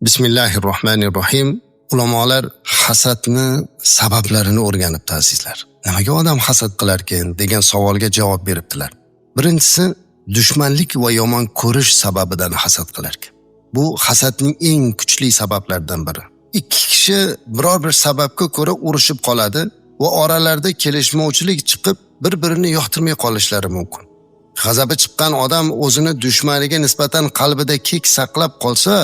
Bismillahirrohmanirrohim. Ulamolar hasadni sabablarini o'rganibdi, azizlar. Nimaga odam hasad qilarkan degan savolga javob beribdilar. Birinchisi, dushmanlik va yomon ko'rish sababidan hasad qilarkan. Bu hasadning eng kuchli sabablaridan biri. Ikki kishi biror bir sababga ko'ra urushib qoladi va oralarida kelishmovchilik chiqib, bir-birini yoqtirmay qolishlari mumkin. G'azabi chiqqan odam o'zini dushmaniga nisbatan qalbida kek saqlab qolsa,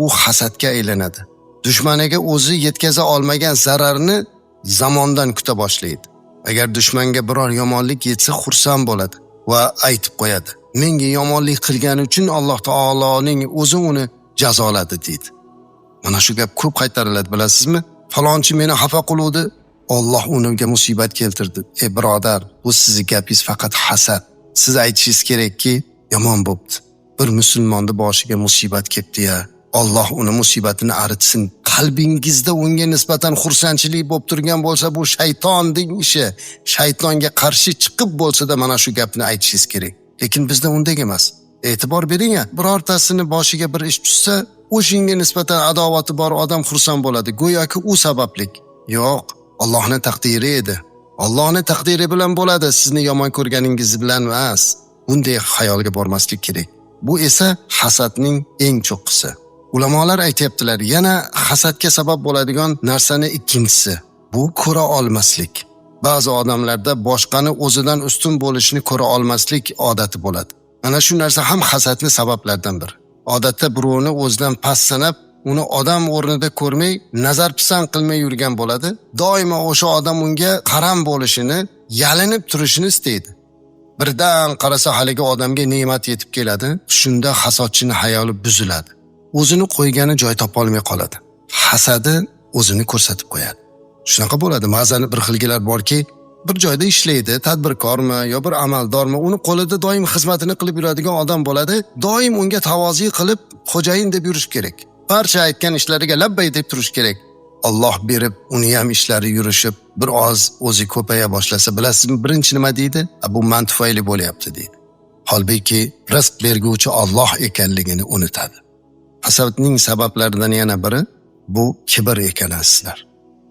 u hasadga aylanadi. Dushmaniga o'zi yetkaza olmagan zararni zamondan kuta boshlaydi. Agar dushmanga biror yomonlik yetsa, xursand bo'ladi va aytib qo'yadi: "Menga yomonlik qilgani uchun Alloh taoloning o'zi uni jazoladi" deydi. Mana shu gap ko'p qaytariladi, bilasizmi? Falonchi meni xafa qiluvdi, Alloh unga musibat keltirdi. Ey birodar, bu sizni gapingiz faqat hasad. Siz aytishingiz kerakki, yomon bo'pti. Bir musulmonni boshiga musibat kelibdi-ya. Alloh uni musibatini aritsin. Qalbingizda unga nisbatan xursandchilik bo'lib turgan bo'lsa, bu shaytonning ishi. Shaytonga qarshi chiqib bo'lsa-da mana shu gapni aytishingiz kerak. Lekin bizda unday emas. E'tibor bering, birortasini boshiga bir ish tushsa, o'shinga nisbatan adovati bor odam xursand bo'ladi, go'yoki u sabablik. Yo'q, Allohning taqdiri edi. Allohning taqdiri bilan bo'ladi, sizni yomon ko'rganingiz bilan emas. Bunday xayolga bormaslik kerak. Bu esa hasadning eng cho'qqisi. Ulamolar aytayaptilar, yana hasadga sabab bo'ladigan narsani ikkinchisi, bu ko'ra olmaslik. Ba'zi odamlarda boshqani o'zidan ustun bo'lishini ko'ra olmaslik odati bo'ladi. Mana shu narsa ham hasadning sabablaridan biri. Odatda birovni o'zidan past sanab, uni odam o'rnida ko'rmay, nazar pisand qilmay yurgan bo'ladi. Doimo o'sha odam unga qaram bo'lishini, yalinib turishini istaydi. Birdan qarasa haligi odamga ne'mat yetib keladi. Shunda hasadchining hayoli buziladi. O'zini qo'ygani joy topolmay qoladi. Hasadi o'zini ko'rsatib qo'yadi. Shunaqa bo'ladi. Ba'zan bir xilgilar borki, bir joyda ishlaydi, tadbirkormi yo bir amaldormi, uni qo'lida doim xizmatini qilib yuradigan odam bo'ladi. Doim unga tavozi qilib, xo'jayin deb yurish kerak. Barcha aytgan ishlariga labbay deb turish kerak. Alloh berib, uni ham ishlari yurishib, bir oz o'zi ko'paya boshlasa, bilasizmi, birinchi nima deydi? Bu man tufayli bo'lyapti deydi. Holbuki rizq berguvchi Alloh ekanligini unutadi. Hasadning sabablaridan yana biri bu kibr ekan, azizlar.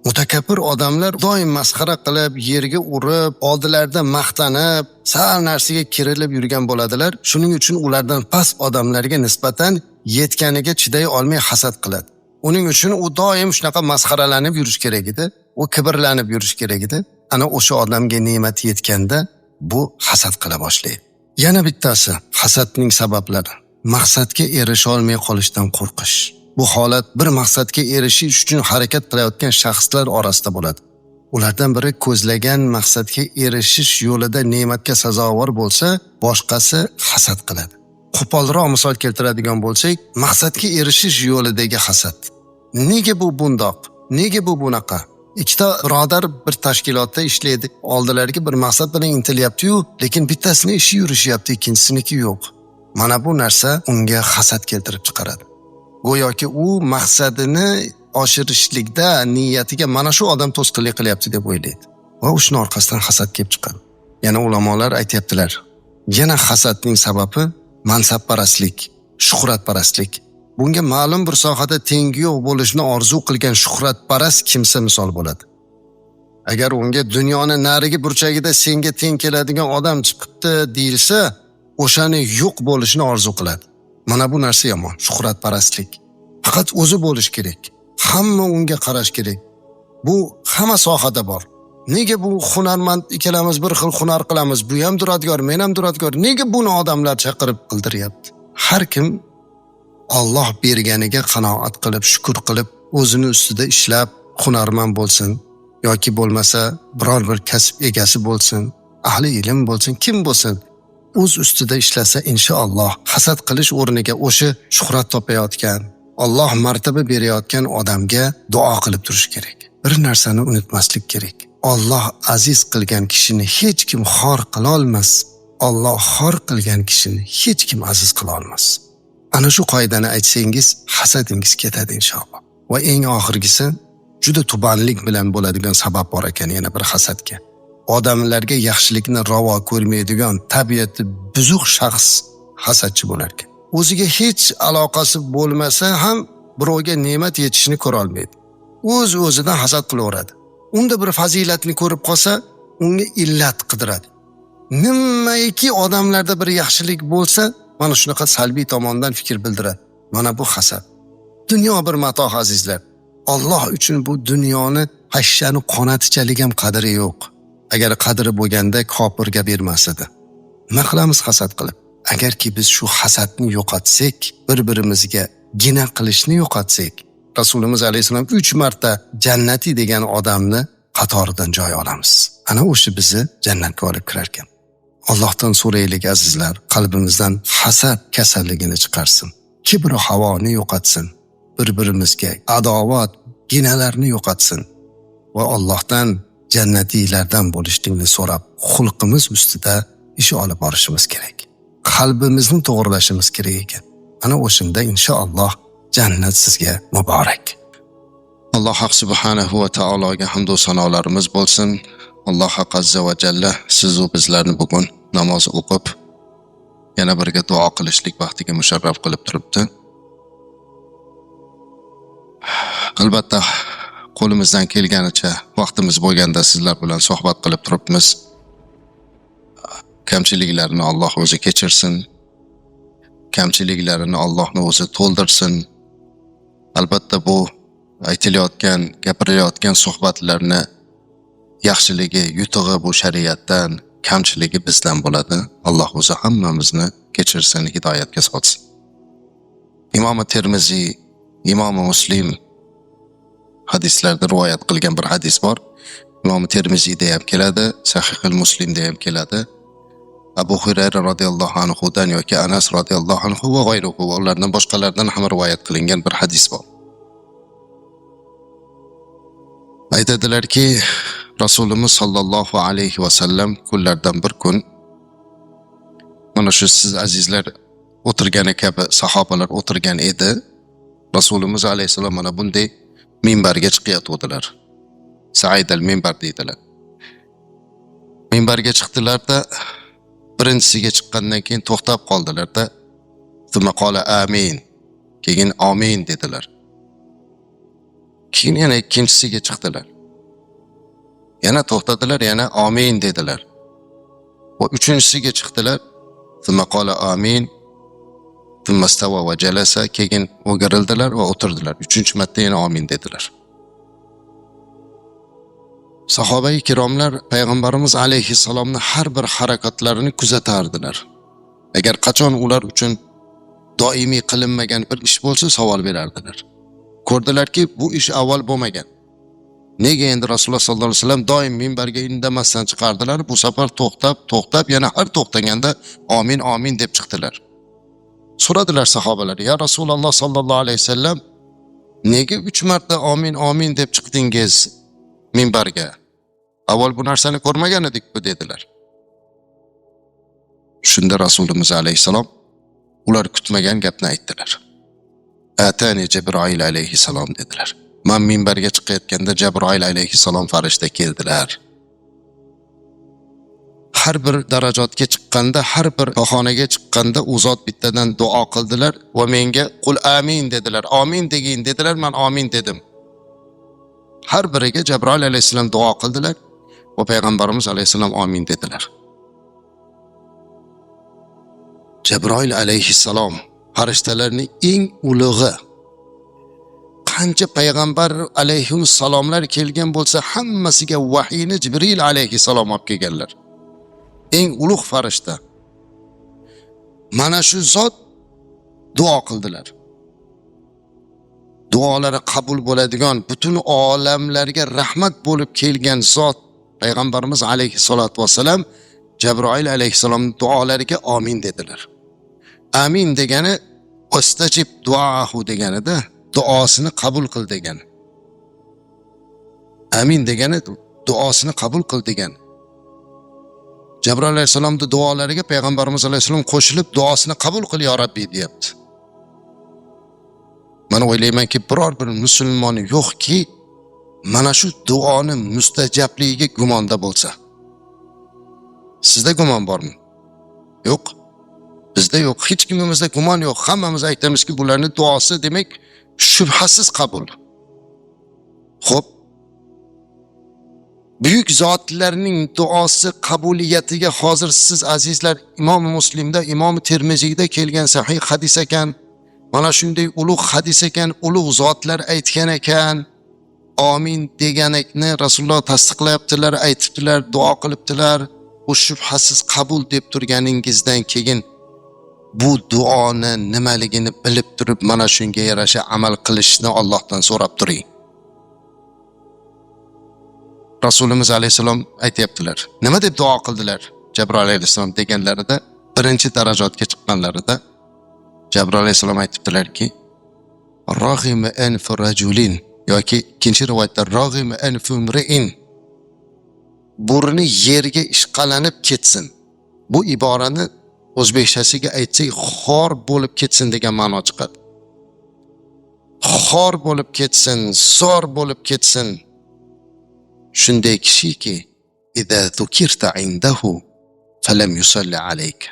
Mutakabbir odamlar doim masxara qilib, yerga urib, oldilarida maqtanib, sal narsaga kerilib yurgan bo'ladilar. Shuning uchun ulardan past odamlarga nisbatan yetganiga chiday olmay hasad qiladi. Uning uchun u doim shunaqa masxaralanib yurish kerak edi, u kibrlanib yurish kerak edi. Ana o'sha odamga ne'mat yetganda bu hasad qila boshlaydi. Yana bittasi hasadning sabablari: maqsadga erisha olmay qolishdan qo'rqish. Bu holat bir maqsadga erishish uchun harakat qilayotgan shaxslar orasida bo'ladi. Ulardan biri ko'zlagan maqsadga erishish yo'lida ne'matga sazovor bo'lsa, boshqasi hasad qiladi. Qo'polroq misol keltiradigan bo'lsak, maqsadga erishish yo'lidagi hasad. Nega bu bundoq? Nega bu bunaqa? Ikkita birodar bir tashkilotda ishlaydi. Oldilariga bir maqsad bilan intilyapti-yu, lekin bittasini ishi yurishyapti, ikkinchisiniki yo'q. Mana bu narsa unga hasad keltirib chiqaradi. Go'yoki u maqsadini oshirishlikda niyatiga mana shu odam to'sqinlik qilyapti deb o'ylaydi. Va o'shning orqasidan hasad kelib chiqadi. Yana ulamolar aytayaptilar, yana hasadning sababi mansabparastlik, shuhratparastlik. Bunga ma'lum bir sohada tengi yo'q bo'lishni orzu qilgan shuhratparast kimsa misol bo'ladi. Agar unga dunyoni narigi burchagida senga teng keladigan odam chiqibdi deyilsa, o'shani yo'q bo'lishini orzu qiladi. Mana bu narsa yomon, shuhratparastlik. Faqat o'zi bo'lish kerak. Hamma unga qarash kerak. Bu hamma sohada bor. Nega bu hunarmand ikkalamiz bir xil hunar qilamiz? Bu ham duradgor, men ham duradgor. Nega buni odamlar chaqirib qildiryapti? Har kim Alloh berganiga qanoat qilib, shukr qilib, o'zini ustida ishlab hunarmand bo'lsin yoki bo'lmasa biror bir kasb egasi bo'lsin, ahli ilm bo'lsin, kim bo'lsin, o'z ustida ishlasa inshaalloh hasad qilish o'rniga o'sha shuhrat topayotgan, Alloh martaba berayotgan odamga duo qilib turish kerak. Bir narsani unutmaslik kerak. Alloh aziz qilgan kishini hech kim xor qila olmas. Alloh xor qilgan kishini hech kim aziz qila olmas. Ana shu qoidani aytsangiz, hasadingiz ketadi inshaalloh. Va eng oxirgisi juda tubanlik bilan bo'ladigan sabab bor ekan yana bir hasadga. Odamlarga yaxshilikni ravo ko'rmaydigan tabiati buzuq shaxs hasadchi bo'lar ekan. O'ziga hech aloqasi bo'lmasa ham Birovga ne'mat yetishini ko'ra olmaydi. O'z-o'zidan hasad qilaveradi. Unda bir fazilatni ko'rib qolsa, unga illat qidiradi. Nimaiki odamlarda bir yaxshilik bo'lsa, mana shunaqa salbiy tomondan fikr bildiradi. Mana bu hasad. Dunyo bir matoh azizlar. Alloh uchun bu dunyoni hashshani qonatichalik ham qadri yo'q. Agar qadri bo'lganda kofirga bermas edi. Nima qilamiz hasad qilib? Agarki biz shu hasadni yo'qotsak, bir-birimizga gina qilishni yo'qotsak, Rasulimiz alayhissalom 3 marta jannati degan odamni qatoridan joy olamiz. Ana o'sha bizni jannatga olib kirar ekan. Allohdan so'raylik azizlar, qalbimizdan hasad kasalligini chiqarsin. Kibr havoni yo'qotsin. Bir-birimizga adovat, ginalarni yo'qotsin va Allohdan jannatiylardan bo'lishlikni so'rab, xulqimiz ustida ish olib borishimiz kerak. Qalbimizni to'g'rilashimiz kerak ekan. Ana o'shanda inshaalloh jannat sizga muborak. Alloh haq subhanahu va taologa hamd va sanolarimiz bo'lsin. Alloh haq azza va jalla siz va bizlarni bugun namoz o'qib, yana birga duo qilishlik baxtiga musharraf qilib turibdi. Albatta qo'limizdan kelganicha vaqtimiz bo'lganda sizlar bilan suhbat qilib turibmiz. Kamchiliklarni Alloh o'zi kechirsin. Kamchiliklarini Allohni o'zi to'ldirsin. Albatta bu aytilayotgan, gapirilayotgan suhbatlarni yaxshiligi, yutug'i bu shariatdan, kamchiligi bizdan bo'ladi. Alloh o'zi hammamizni kechirsin, hidoyatga solsin. Imom Termiziy, Imom Muslim hadislarda rivoyat qilgan bir hadis bor. Imom Termiziyda ham keladi, Sahihul Muslimda ham keladi. Abu Hurayra radhiyallohu anhudan yoki Anas radhiyallohu anhu va g'ayruhu va ulardan boshqalardan ham rivoyat qilingan bir hadis bor. Aytadilarki, Rasulimiz sallallohu alayhi va sallam kunlardan bir kun mana shu siz azizlar o'tirgani kabi sahobalar o'tirgan edi. Rasulimiz alayhissalom mana bunday minbarga chiqayotgandilar. Saidal minbar deydilar. Minbarga chiqdilar-da, birinchisiga chiqqandan keyin to'xtab qoldilar-da, thumma qala amin. Keyin amin dedilar. Keyin yana ikkinchisiga chiqdilar. Yana to'xtadilar, yana amin dedilar. Va uchinchisiga chiqdilar. Thumma qala amin. Thumma istawa va jalasa. Keyin o'girildilar va o'tirdilar. Uchinchi marta yana amin dedilar. Sahobai kiromlar payg'ambarimiz alayhissalomni har bir harakatlarini kuzatardilar. Agar qachon ular uchun doimiy qilinmagan bir ish bo'lsa savol berardilar. Ko'rdilarki, bu ish avval bo'lmagan. Nega endi Rasululloh sallallohu alayhi vasallam doim minbarga indamasdan chiqardilar, bu safar to'xtab, to'xtab, yana har to'xtaganda amin amin deb chiqdilar. So'radilar sahobalar: "Ya Rasululloh sallallohu alayhi vasallam, nega 3 marta amin amin deb chiqdingiz minbarga? Avval bu narsani ko'rmagan edik-ku" dedilar. Shunda Rasulimiz alayhissalom ular kutmagan gapni aytdilar. Atani Jabroil alayhissalom dedilar. Men minbarga chiqayotganda Jabroil alayhissalom farishta keldilar. Har bir darajatga chiqqanda, har bir pog'onaga chiqqanda u zot bittadan duo qildilar va menga qul amin dedilar. Amin degin dedilar, men amin dedim. Har biriga Jabroil alayhissalom duo qildilar va payg'ambarimiz alayhissalom amin dedilar. Jabroil alayhissalom farishtalarning eng ulug'i. Qancha payg'ambar alayhissalomlar kelgan bo'lsa, hammasiga vahiyni Jibril alayhissalom olib kelganlar. Eng ulug' farishta. Mana shu zot duo qildilar. Duolari qabul bo'ladigan, butun olamlarga rahmat bo'lib kelgan zot payg'ambarimiz alayhissalatu vassalam Jabroil alayhissalomning duolariga amin dedilar. Amin degani ostajib duahu deganida, duosini qabul qil degani. Amin degani duosini qabul qil degani. Jabroil alayhissalomning duolariga payg'ambarimiz alayhissalom qo'shilib duosini qabul qil yo Rabbi deyapti. Men o'ylaymanki, biror bir musulmon yo'qki, mana shu duoni mustajabligiga gumonda bo'lsa. Sizda gumon bormi? Yo'q. Bizda yo'q. Hech kimimizda gumon yo'q. Hammamiz aytamizki, bularning duosi demak Shubhasiz qabul. Xo'p, buyuk zotlarning duosi qabuliyatiga hozir siz azizlar Imom Muslimda, Imom Termiziyda kelgan sahih hadis ekan, mana shunday ulug' hadis ekan, ulug' zotlar aytgan ekan, amin deganakni Rasululloh tasdiqlayaptilar, aytibdilar, duo qilibdilar. Bu shubhasiz qabul deb turganingizdan keyin bu duoni nimaligini bilib turib mana shunga yarasha amal qilishni Allohdan so'rab turing. Rasulimiz alayhissalom aytayaptilar. Nima deb duo qildilar? Jabroil alayhissalom deganlarida, birinchi darajatga chiqqanlarida Jabroil alayhissalom aytibdilarki, "Rag'ima anfu rajulin" yoki ikkinchi rivoyatda "Rag'ima anfu imri'in", burni yerga ishqalanib ketsin. Bu iborani o'zbekchasiga aytsak, xor bo'lib ketsin degan ma'no chiqadi. Xor bo'lib ketsin, zor bo'lib ketsin. Shunday kishiki, "Idza zukirta indahu falam yusalli alayka."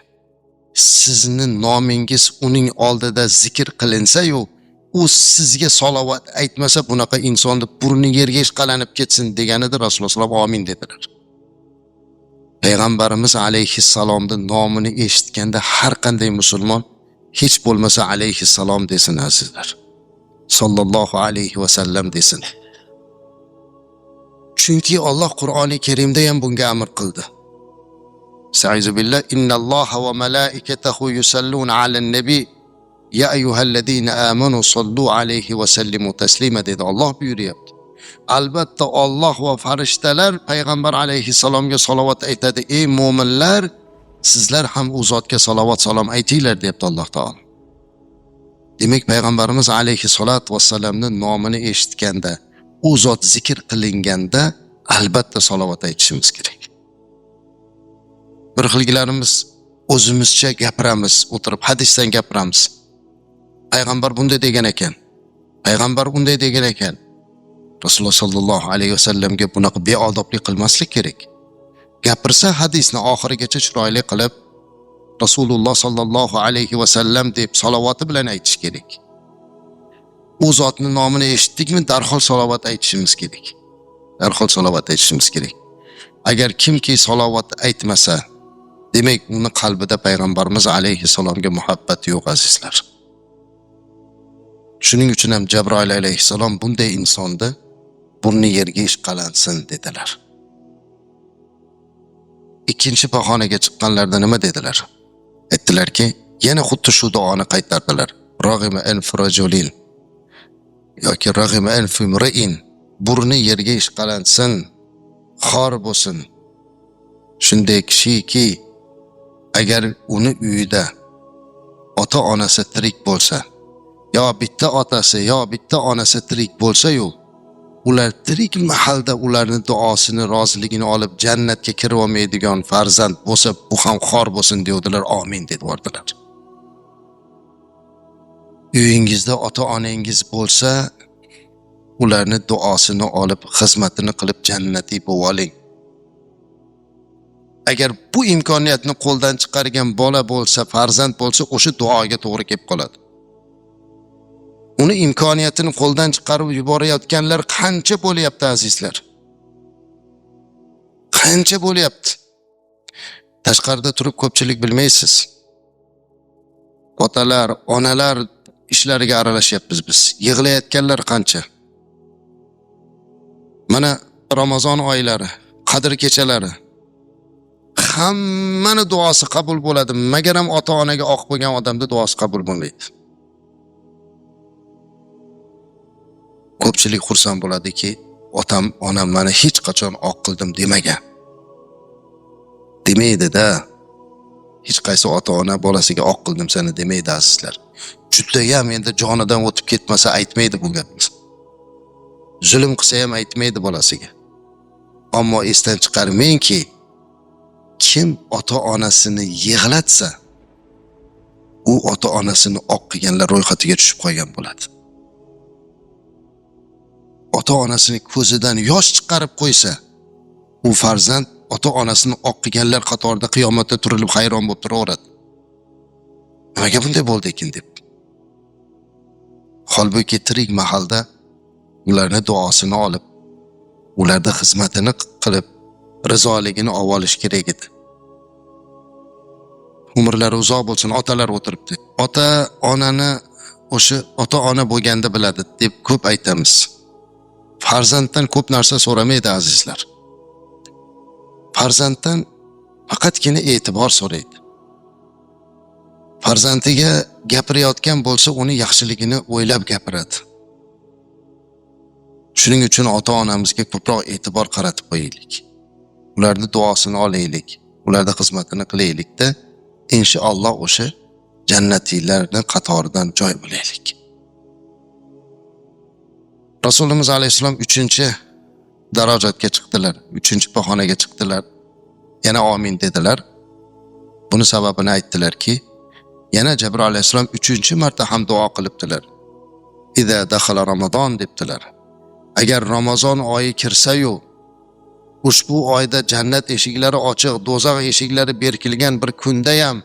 Sizni nomingiz uning oldida zikr qilinsa-yu, u sizga salovat aytmasa, bunaqa insonni burni yerga ishqalanib ketsin deganida Rasululloh sollallohu alayhi vasallam amin dedilar. Payg'ambarimiz alayhissalomning nomini eshitganda har qanday musulmon hech bo'lmasa alayhissalom desin azizlar. Sallallohu alayhi vasallam desin. Chunki Alloh Qur'oni Karimda ham bunga amr qildi. Estaizu billah, innalloha va malaikatahu yusalluna alan nabi ya ayyuhallazina amanu sallu alayhi va sallimu taslima dedi. Alloh buyuryapti. Albatta Alloh va farishtalar payg'ambar alayhissalomga salovat aytadi. Ey mo'minlar, sizlar ham u zotga salovat salom aytinglar deyapti Alloh taolo. Demak, payg'ambarimiz alayhissalatu vassalamning nomini eshitganda, u zot zikr qilinganda albatta salovat aytishimiz kerak. Bir xilgilarimiz o'zimizcha gapiramiz, o'tirib hadisdan gapiramiz. Payg'ambar bunday degan ekan, payg'ambar unday degan ekan. Rasululloh sallallohu alayhi vasallamga bunaqa beodoblik qilmaslik kerak. Gapirsa hadisni oxirigacha chiroyli qilib Rasululloh sallallohu alayhi vasallam deb salovati bilan aytish kerak. U zotning nomini eshitdikmi, darhol salovat aytishimiz kerak. Darhol salovat aytishimiz kerak. Agar kimki salovat aytmasa, demak uni qalbida payg'ambarimiz alayhissalomga muhabbat yo'q azizlar. Shuning uchun ham Jabroil alayhissalom bunday insonni burni yerga ishqalansin dedilar. Ikkinchi pog'onaga chiqqanlarda nima dedilar? Aytdilarki, yana xuddi shu duoni qaytardilar. Rag'ima anfu rajulin yoki rag'ima anfu imri'in, burni yerga ishqalansin, xor bo'lsin. Shunday kishiki, agar uni uyida ota-onasi tirik bo'lsa, yo bitta otasi, yo bitta onasi tirik bo'lsa-yu, ular tirik mahalda ularni duosini, roziligini olib jannatga kirib olmaydigan farzand bo'lsa, bu ham xor bo'lsin deydilar. Amin deb yubordilar. Uyingizda ota-onangiz bo'lsa, ularni duosini olib, xizmatini qilib jannatiy bo'lib oling. Agar bu imkoniyatni qo'ldan chiqargan bola bo'lsa, farzand bo'lsa, o'sha duoga to'g'ri kelib qoladi. Uni imkoniyatini qo'ldan chiqarib yuborayotganlar qancha bo'lyapti azizlar? Qancha bo'lyapti? Tashqarida turib ko'pchilik bilmaysiz. Otalar, onalar ishlariga aralashyapmiz biz. Yig'layotganlar qancha? Mana Ramazon oylari, Qadr kechalari, hammani duosi qabul bo'ladi. Magaram ota-onaga oq bo'lgan odamda duosi qabul bo'lmaydi. Ko'pchilik xursand bo'ladiki, otam, onam meni hech qachon oq qildim demagan. Demaydi-da. Hech qaysi ota-ona bolasiga oq qildim seni demaydi azizlar. Judayam endi jonidan o'tib ketmasa aytmaydi bu gapni. Zulm qilsa ham aytmaydi bolasiga. Ammo esdan chiqarmangki, kim ota-onasini yig'latsa, u ota-onasini oq qilganlar ro'yxatiga tushib qolgan bo'ladi. Ota-onasini ko'zidan yosh chiqarib qo'ysa, u farzand ota-onasini oq qilganlar qatorida qiyomatda turilib hayron bo'lib turaveradi. Nimaga bunday bo'ldi ekan deb. Holbuki tirik mahalda ularni duosini olib, ularni xizmatini qilib, rizoligini olib olish kerak edi. Umrlari uzoq bo'lsin, otalar o'tiribdi. Ota onani o'sha ota-ona bo'lganda biladi deb ko'p aytamiz. Farzanddan ko'p narsa so'ramaydi azizlar. Farzanddan faqatgina e'tibor so'raydi. Farzandiga gapirayotgan bo'lsa, uni yaxshiligini o'ylab gapiradi. Shuning uchun ota-onamizga ko'proq e'tibor qaratib qo'yaylik. Ularni duosini olaylik, ularni xizmatini qilaylikda, inshaalloh o'sha jannatiylarning qatoridan joy olaylik. Rasulimiz alayhissalom 3-darajatga chiqdilar, 3-pog'onaga chiqdilar. Yana amin dedilar. Buni sababini aytdilarki, yana Jabroil alayhissalom 3-marta ham duo qilibdilar. Iza dakhala Ramazon debdilar. Agar Ramazon oyi kirsa-yu, ushbu oyda jannat eshiklari ochiq, do'zax eshiklari berkilgan bir kunda ham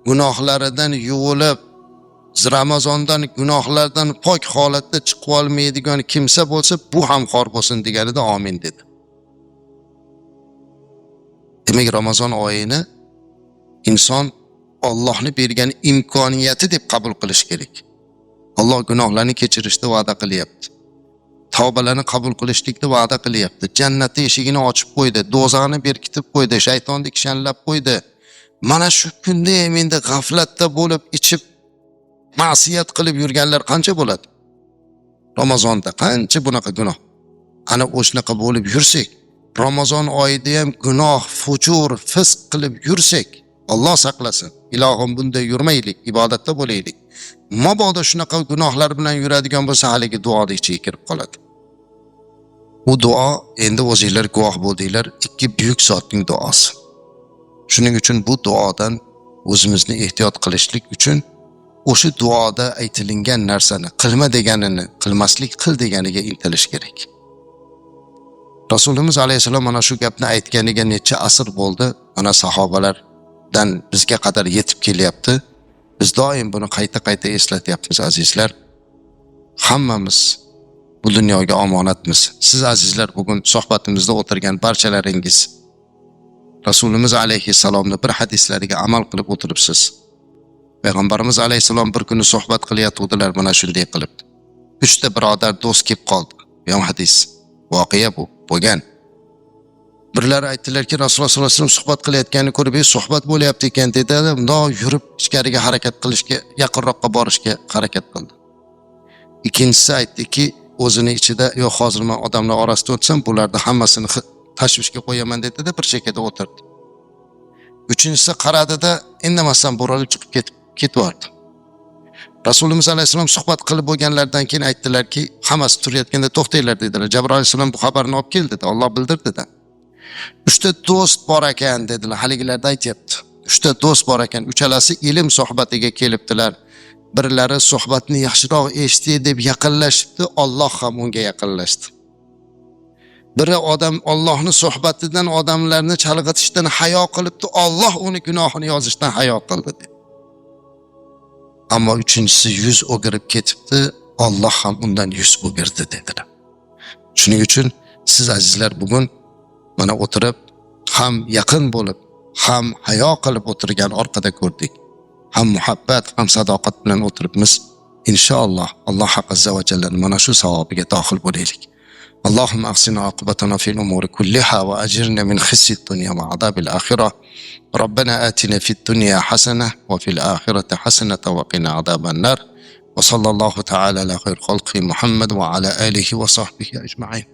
gunohlaridan yuvilib, Ramazondan gunohlardan pok holatda chiqib olmaydigan kimsa bo'lsa, bu ham xor bo'lsin deganida amin dedi. Demak, Ramazon oyini inson Allohni bergan imkoniyati deb qabul qilish kerak. Alloh gunohlarni kechirishni va'da qilyapti. Tavbalarni qabul qilishlikni va'da qilyapti. Jannatni eshigini ochib qo'ydi, do'zaxni berkitib qo'ydi, shaytonni kishanlab qo'ydi. Mana shu kunda ham endi g'aflatda bo'lib, ichib, ma'siyat qilib yurganlar qancha bo'ladi? Ramazonda qancha bunaqa gunoh? Ana o'shnaqa bo'lib yursak, Ramazon oyida ham gunoh, fujur, fisq qilib yursak, Alloh saqlasin. Ilohim, bunday yurmaylik, ibodatda bo'laylik. Mabodo shunaqa gunohlar bilan yuradigan bo'lsa, haligi duoni ichiga kirib qoladi. Bu duo endi o'zinglar guvoh bo'ldinglar, ikki buyuk zotning duosi. Shuning uchun bu duodan o'zimizni ehtiyot qilishlik uchun o'sha duoda aytilingan narsani qilma deganini qilmaslik, qil deganiga intilish kerak. Rasulimiz alayhissalom mana shu gapni aytganiga necha asr bo'ldi, mana sahobalardan bizga qadar yetib kelyapti. Biz doim buni qayta-qayta eslatyapmiz azizlar. Hammamiz bu dunyoga omonatmiz. Siz azizlar bugun suhbatimizda o'tirgan barchalaringiz Rasulimiz alayhissalomni bir hadislariga amal qilib o'tiribsiz. Payg'ambarimiz alayhissalom bir kuni suhbat qilayotgandilar mana shunday qilib. 3 ta birodar do'st kelib qoldi. Bu ham hadis. Voqea bu bo'lgan. Birlari aytdilarki, Rasululloh sollallohu alayhi vasallam suhbat qilayotganini ko'rib, suhbat bo'lyapti ekan dedi. Bundoq yurib ichkariga harakat qilishga, yaqinroqqa borishga harakat qildi. Ikkinchisi aytdiki, o'zini ichida, yo'q, hozir men odamlar orasida o'tsam, bularni hammasini tashvishga qo'yaman dedi-da, bir chekkada o'tirdi. Uchinchisi qaradida, indamasdan burilib chiqib ketib yubordi. Rasulimiz alayhissalom suhbat qilib bo'lganlaridan keyin aytdilarki, hammasi turayotganda to'xtanglar dedilar. Jabroil alayhissalom bu xabarni olib keldi dedi, Alloh bildirdi dedi. 3 ta do'st bor ekan dedilar, haligilarda aytyapti. 3 ta do'st bor ekan, uchalasi ilm suhbatiga kelibdilar. Birlari suhbatni yaxshiroq eshitdi deb yaqinlashibdi, Alloh ham unga yaqinlashdi. Biri odam Allohning suhbatidan odamlarni chalg'itishdan hayo qilibdi, Alloh uni gunohini yozishdan hayo qildi dedi. Ammo uchinchisi yuz o'girib ketibdi, Alloh ham undan yuz o'girdi dedilar. Shuning uchun siz azizlar bugun mana o'tirib, ham yaqin bo'lib, ham hayo qilib o'tirgan orqada ko'rdik. Ham muhabbat, ham sadoqat bilan o'tiribmiz. Inshaalloh Alloh azza va jalla mana shu savobiga daxil bo'laylik. اللهم أحسن عاقبتنا في الأمور كلها وأجرنا من خزي الدنيا وعذاب الآخرة. ربنا آتنا في الدنيا حسنة وفي الآخرة حسنة وقنا عذاب النار. وصلى الله تعالى على خير خلقه محمد وعلى آله وصحبه أجمعين.